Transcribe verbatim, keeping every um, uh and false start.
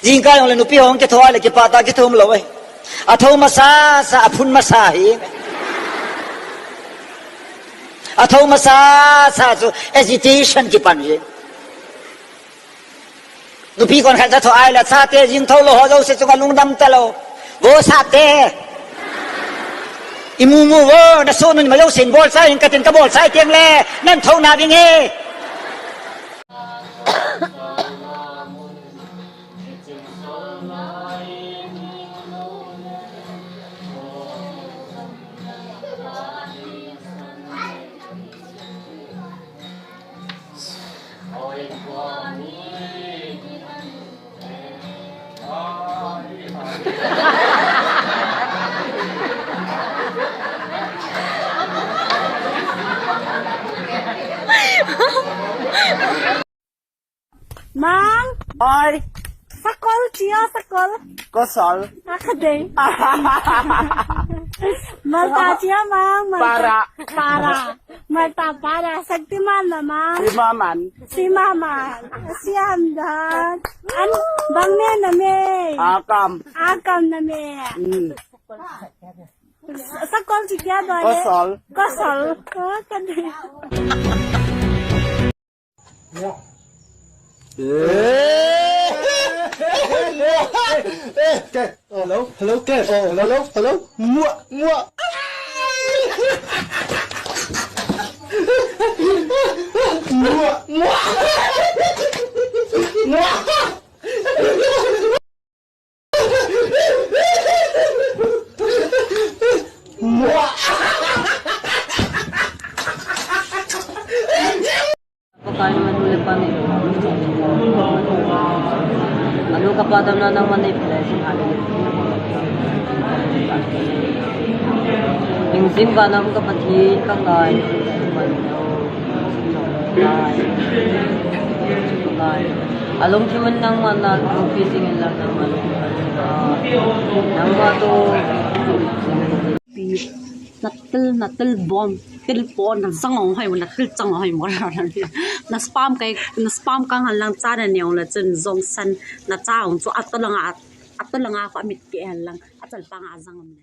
Jingkah jong le nupi hung kitho a le kipah tah kitho umlou e. Atho masa sa, aphun masa hi. Atho masa sa chu agitation kipan hi. Nupi kon khat ja tho a le chate jing tho lou ho jouse chunga lungdam talou. Vo sate. Imu mu vo, nasoh nu ima jousen bolchai in katin kabol chai teng le nan tho na ding e. Mang. Oi. Sakol chia, sakol. Kosol. Akadei. Malta chia, mang, Malta. Para. Para. Malta para. Saktiman na, mang. Simaman. Simaman. Siam dan. An, bang ne na me. Akam. Akam na me. Hmm. Sakol chia ba le. Kosol. Kosol. Oh, kadei. Hello, hello, hello, hello. Mua, mua. Mua, mua. Mua. Mua. Pakai manu le pani. Anu kapa damna nangman nei phalei sin hale. Hing sin ba nam ka Pathen ka ngai. Ngai. Ngai. Alungthim in nangman na lungpi sing in lang nangman. Nangma to. Pi. Na til, na til bom, til po, na sang ong hoi mo, na til chang ong hoi mo. Na spam kai, na spam kang han lang cha na neo la chun jong san, na cha ong chu ato langa, ato langa ko amit ke han lang, achal panga jang om le.